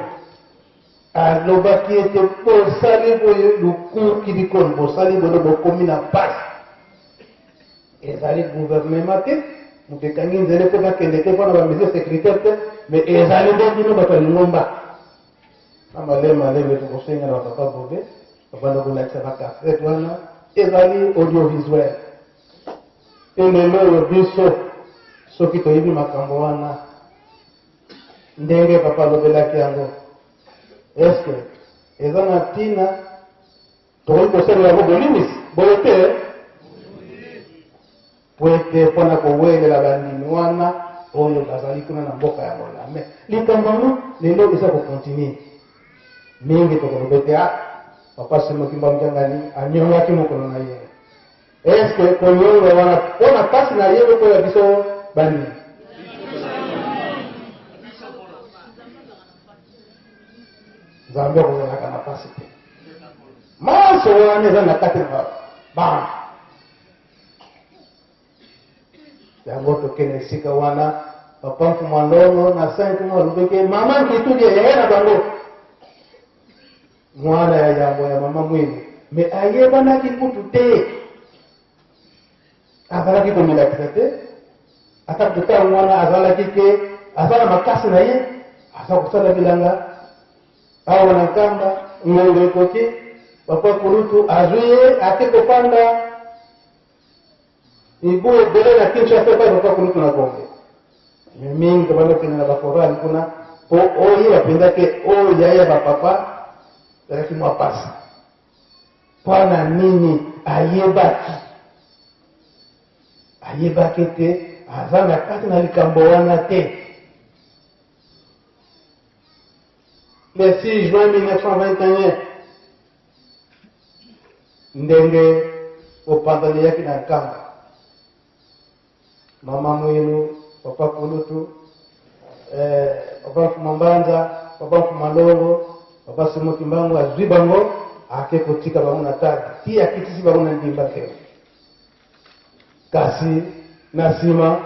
alobaki ete bosali boye lukuki likolo, bosali boye bokomi na pasi. Ezali gouvernement te moto ekangi nzela mpo bakende te mpona bamesure sécuritaire te, mais ezali nde bino bato ya lingomba. Na malembe malembe tokosenga na bapapa Bobe babanda kolakisa bakasete wana ezali audiovisuel. Mpe lelo oyo biso soki toyebi makambo wana ndenge papa alobelaki yango, eske eza na ntina tokoki kosalela yango bolimisi boye te? Po ete mpo na kowelela bandimi wana oyo bazali kuna na mboka ya Angola. Mais likambo yango lelo eza kokontinue mingi. Tokoloba ete ah, Papa Simon Kimbangu Kiangani anyongaki mokolo na ye. Est-ce konyonga wana mpo na mpasi na ye lokola biso bandimi? Nzambe akozalaka na mpasi te. Manso wana eza na kati na bana yango. Tokende esika wana, Papa Mfuma Longo na 5 mois alobaki mama Nkitudi yaya na bango, mwana ya yambo ya mama Mwini, me ayebanaki kutu te, azalaki komilakisa te. Ata kutu ntango wana azalaki ke aza na makasi na ye, aza kosala bilanga awa na Nkamba. Ngongo ekoki, papa Kulutu azwi ye, ake kofanda mibu ebele na Kinshasa epai papa Kulutu na Gombe. Me mingi tobanda kokende na bakorale kuna mpo oyeba mpenza ke oyo ya ya bapapa ezalaki mwa pasi. Mpo na nini? Ayebaki, ayebaki ete aza na kati na likambo wana te. Le 6 juin 1921, ndenge bopanzani eyaki na Nkamba, mama Mwilu. Papa Kulutu, eh, Papa Mfuma Mbanza, Papa Mfuma Longo, Papa Simon Kimbangu azwi bango ake kotika bango na tadi ti akitisi bango na ndimba te. Kasi na nsima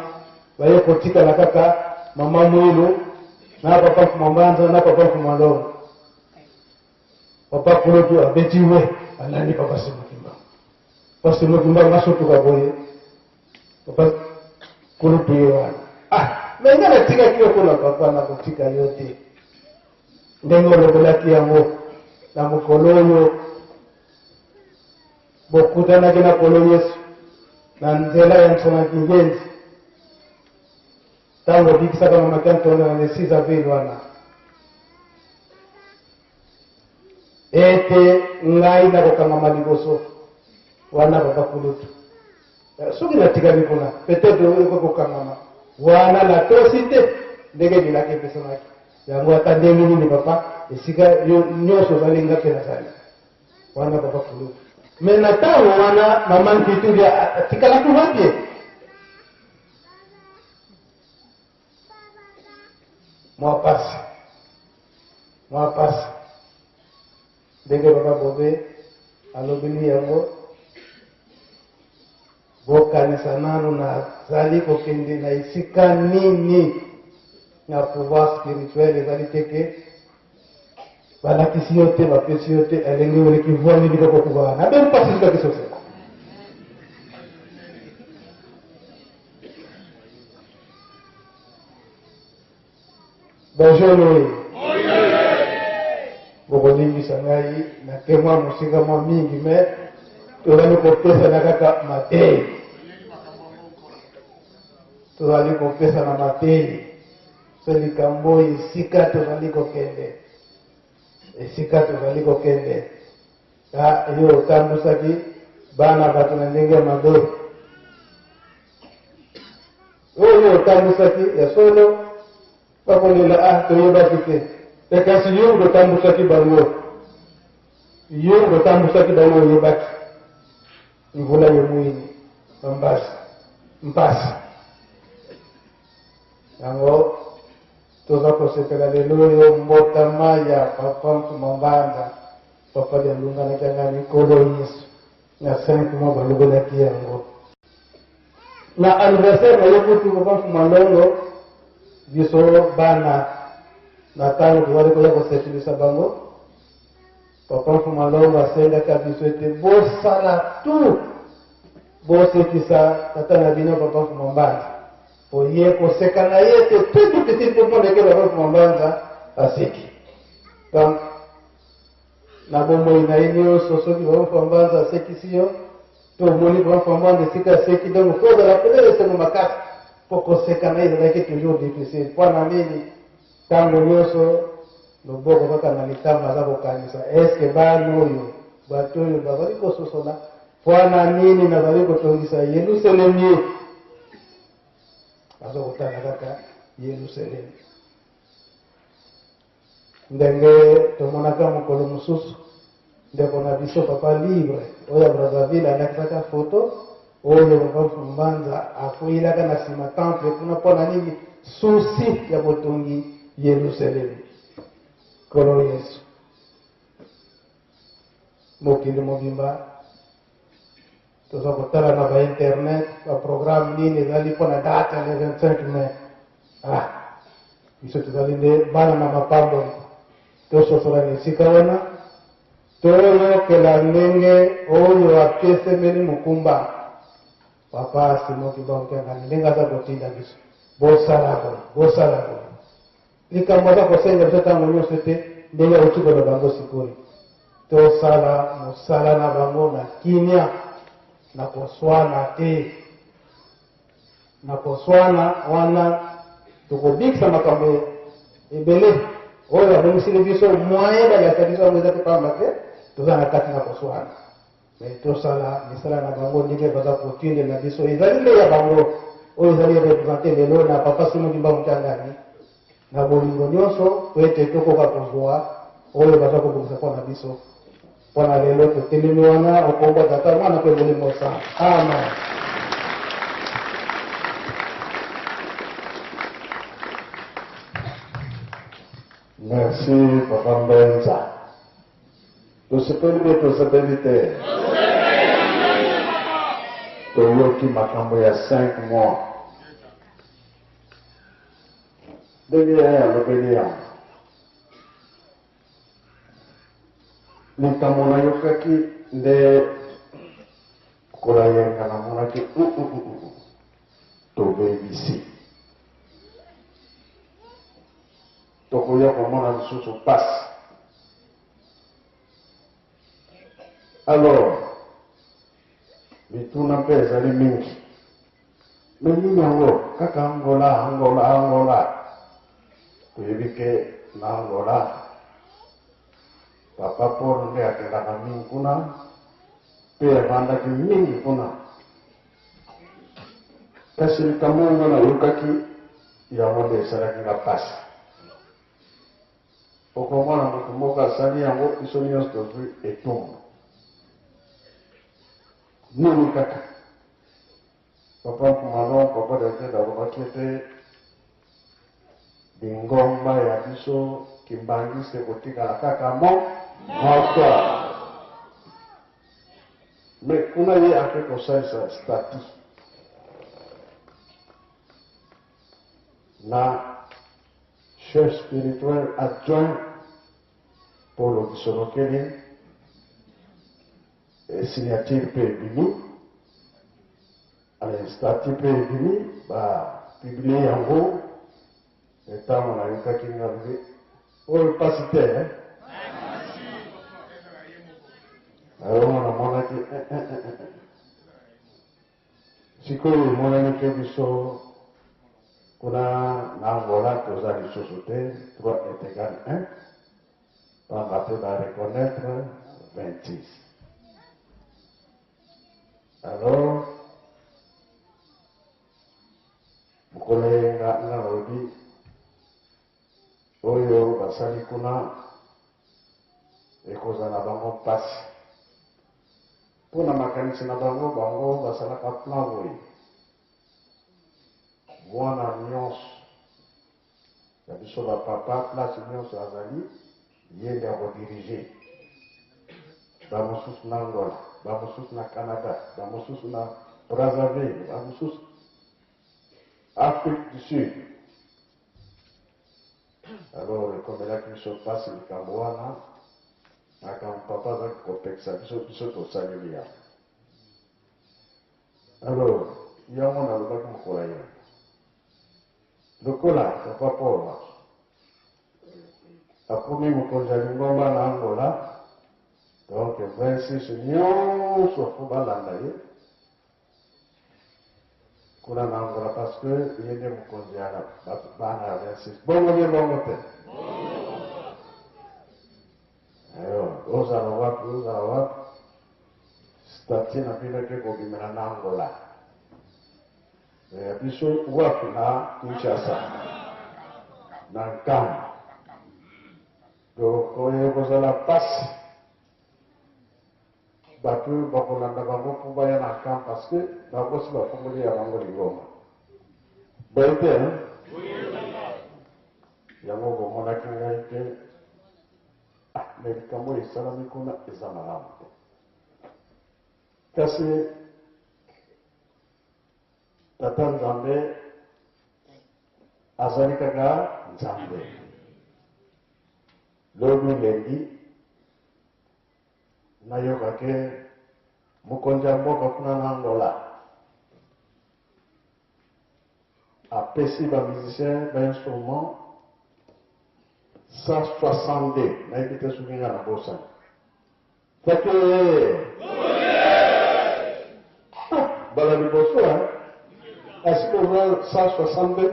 baye kotikala kaka mama Mwilu na Papa Mfuma Mbanza na Papa Mfuma Longo. Papa Kulutu abeti we alandi Papa Simon Kimbangu. Papa Simon Kimbangu asotuka boye Papa Kulutu ye wana. Ah, me nga natikaki yo kuna papa, nakotika yo te. Ndenge olobelaki yango na mokolo oyo bokutanaki na Nkolo Yesu na nzela ya Nsona Kingenzi, ntango obikisaka mama Kiantonda na le 6 avril wana, ete ngai nakokangama liboso wana papa Kulutu. Soki natikali kuna peut-être okoki kokangama wana, natosi te ndenge bilaka epesamaki yango. Ata ndenge nini papa, esika yo nyonso ozali, nga mpe nazali wana papa Kulutu. Me na ntango wana mama Nkituli atikalaki wapi? Mwa pasi, mwa pasi, ndenge papa Bobe alobeli yango. Bokanisa nanu, nazali kokende na esika nini? Na pouvoir spirituel ezali te ke balakisi yo te, bapesi yo te elenge oleki vwani likoko pouvoir na be mpasi soki sosela. Bonjour oye, bokolimbisa ngai nake mwa mosika mwa mingi, me tozali kopesana kaka mateyi, tozali kopesana mateyi so likambo oyo esika tozali kokende, esika tozali kokende. Yo otambusaki bana bato na ndenge ya mabe, oyo otambusaki ya solo bakolela, ah, toyebaki te. E kasi yo otambusaki bango, yo otambusaki bango, oyebaki mvula yo mwini bambasi mpasi yango. Toza kosepela lelo oyo mbotama ya papa Mfuma Mbanza, papa Dialungana Kiangani, Nkolo Yesu. Na 5 mois balobelaki yango na anniversaire na ye kutu papa Mfuma Longo. Biso bana na ntango tozali koya kosepelisa bango, papa Mfuma Longo asengaka biso ete bosala tout bosekisa tata na bino papa Mfuma Mbanza, po ye koseka na ye te très difficile po mona eke papa Mfuma Mbanza aseki. Donc na bomoi na ye nyonso, soki papa Mfuma Mbanza asekisi yo to omoni papa Mfuma Mbanza esika aseki, donc fo ozala pene esengo makasi, po koseka na ye ezalaki toujours difficile. Mpo na nini? Ntango nyonso loboko kaka na litama, aza kokanisa eske bana oyo, bato oyo bazali kososola mpo na nini nazali kotongisa Yelusalemi. Aza kotala kaka Yelusalemi ndenge tomonaka mokolo mosusu ndeko na biso papa Libre oyo ya Brazzaville alakisaka foto oyo papa Mbanza akweyelaka na nsima temple kuna. Mpo na nini? Souci ya botongi Yelusalemi. Nkolo Yesu, mokili mobimba toza kotala na bainternet baprogramme nini ezali mpo na date ya le 25 mai. Ah, biso tozali nde bana na mapamboli, tososola na esika wana, toyokela ndenge oyo apesemeli mokumba papa Simon Kimbangu Kiangani, ndenge aza kotinda biso bosala boye, bosala boye. Likambo aza kosenga biso ntango nyonso te, ndenge auti koloba yango sikoyo, tosala mosala na bango na kimia, na koswana te. Na koswana wana tokobikisa makambo ebele oyo abongisili biso. Moyen balakisa biso yango eza te, pamba te toza na kati na koswana. Me tosala misala na bango ndenge baza kotindela biso, ezali nde ya bango oyo ezali représente lelo na papa Simon Kimbangu Kiangani na bolingo nyonso, po ete tokoka kozwa oyo baza kobongisa mpo na biso. Mpo na lelo totelemi wana okombo Tata, Mwana mpe Molimo Santo. Amen.
Merci papa Mbenza. Tosepeli mpe tosepeli te. Toyoki makambo ya 5 mois. Ndenge yaya alobeli yango. Likambo nayokaki nde kola yenga namonaki tobebisi. Tokoya komona lisusu pasi. Alors, mituna mpe ezali mingi. Me nini yango kaka Angola, Angola, Angola. Toyebi ke na Angola Papa Paul nde akendaka mingi kuna mpe avandaki mingi kuna. Kasi likambo oyo nga nayokaki yango nde esalaki nga mpasi. Okomona moto moko asali yango, biso nyonso tozwi etumbu. Nini kaka? Papa Nkumalo, Papa David alobaki ete lingomba ya biso Kimbanguiste ekotikala kaka mo moko. Mais kuna ye ake kosalisa statut na chef spirituel adjoint Polo Kisolokele, signature mpe ebimi, statut mpe ebimi, ba publie yango. Ntango nayokaki nga lobi oyo mpasi te eh? Nayongo namonaki eh, eh, eh, eh. Sikoyo emonani ke biso kuna na Angola toza lisusu te 3 est égal 1 pamba te ba reconnaître 26. Alors mokolo eyenga nga nalobi oyo basali kuna ekozala bango mpasi mpo na makanisi na bango. Bango basalaka plan boye: mwana nyonso ya biso bapapa, place nyonso azali, ye nde akodiriger. Bamosusu na Angola, bamosusu na Canada, bamosusu na Brazzaville, bamosusu Afrique du Sud. Alors ekomelaki biso mpasi likambo wana. Makambo papa azaki kopekisa biso, biso tosaleli yango. Alors yango nalobaki mokolo ya lokola papa Paul akomi mokonzi ya lingomba na Angola, donc 26 nyonso fo balanda ye kuna na Angola, parce que ye nde mokonzi ya bana ya 26. Bongo nde bongo te? Ayo ozala wapi, ozala wapi, statut na bino eke kobimela na Angola, ya biso wapi? Na Kinshasa, na Nkamba. Donc oyo ekozala mpasi, bato oyo bakolanda bango mpo baya na camp, parce que bango si bafongoli ya bango lingomba boye te. Yango bomonaki ngai te. Ah, me likambo oyo esalami kuna eza malamu te. Kasi tata Nzambe azali kaka Nzambe. Lobi lendi nayoka ke mokonzi ya mboka kuna na Angola apesi bamusicien bainstrument 162. Nayebi te soki nga nabosani. Fake bala liboso asi kozwa 162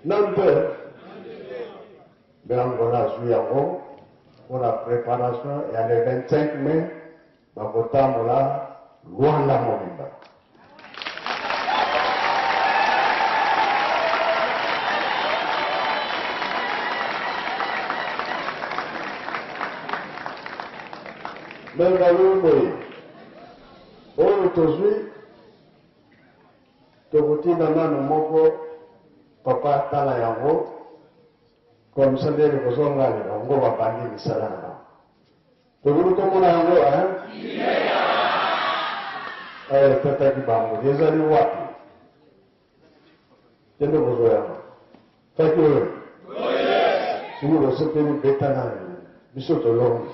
nanu te. Mpe Angola azwi yango mpona préparation ya le 25 mai, bakotambola Luanda mobimba. Me balobi boye: oyo tozwi, tokotinda nanu moko papa atala yango. Comme ça nde ekozonga bango babandi misala na bango. Tokoki komona yango hein? Oyo etataki bango ezali wapi? Kende kozwa yango. Taki oyo. Soki bosepeli beta nani? Biso tolongi.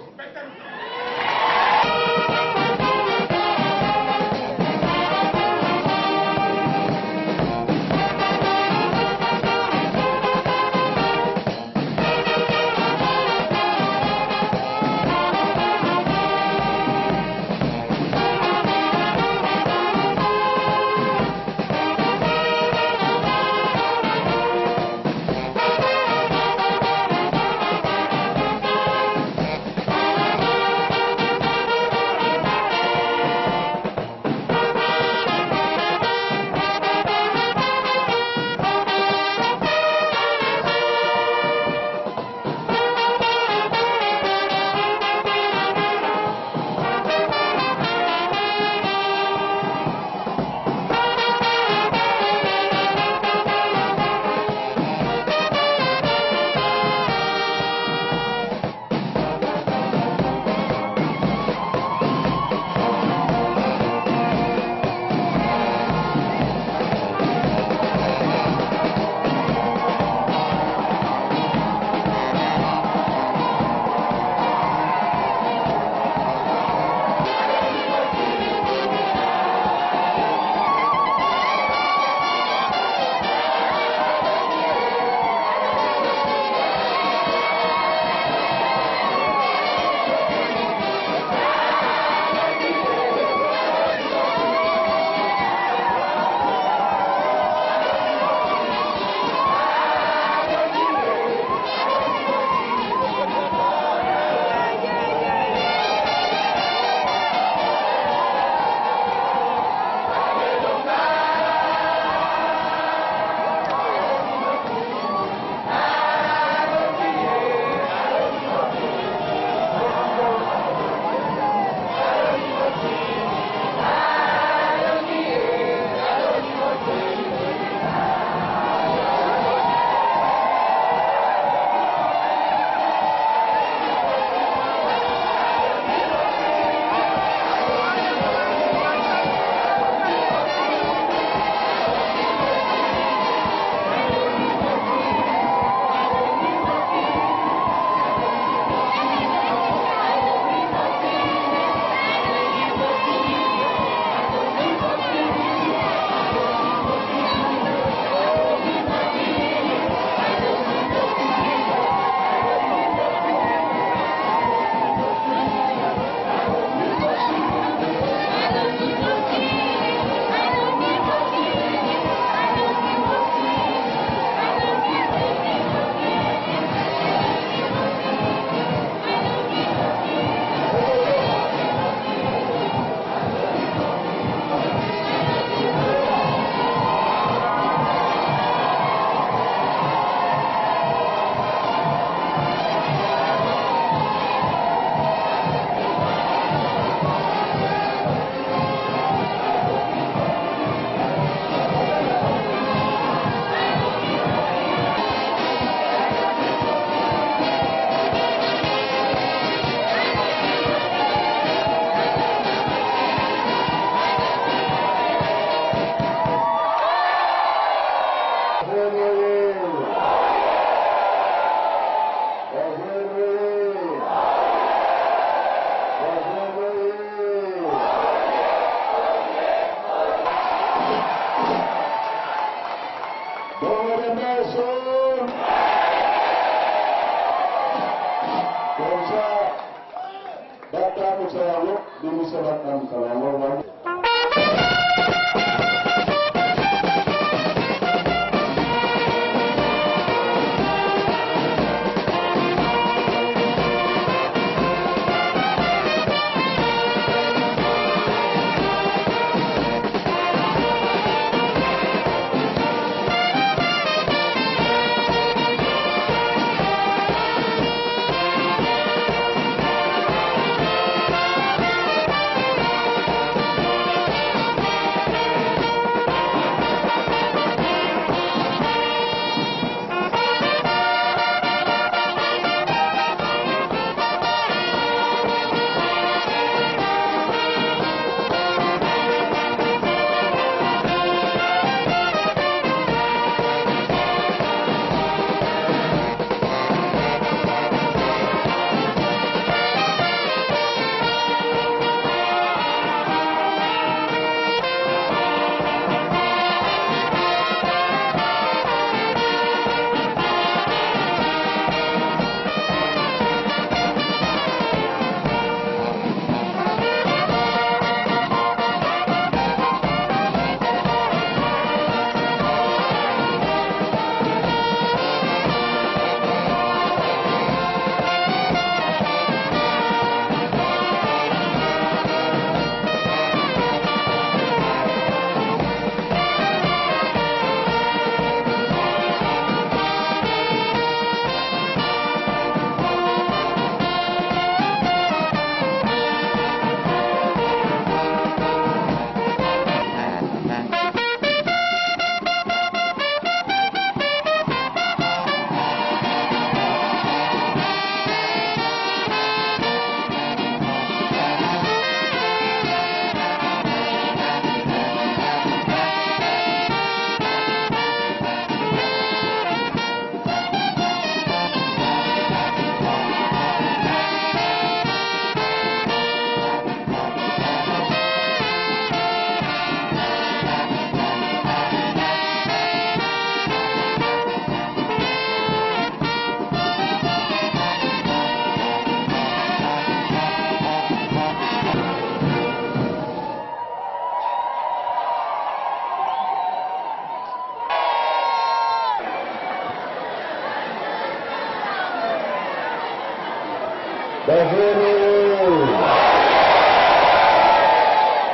Bazwini!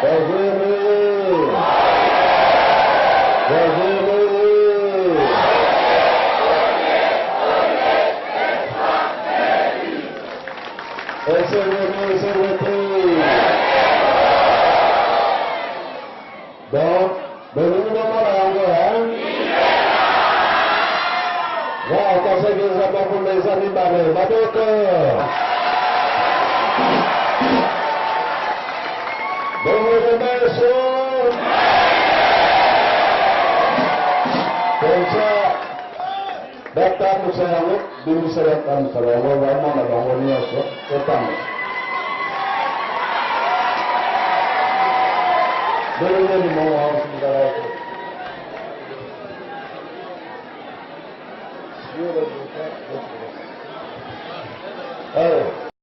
Bazwini! Bazwini! Esengo esengo te. Donc, bolingi bomona yango, hein? Wa kaseki eza bakunda eza mibale maboko. Bongo meso. Comme ça, batambusa yango, bimisa batambusa bango, bamona bango nyonso, totambusa. Bongo nini mongo wangu?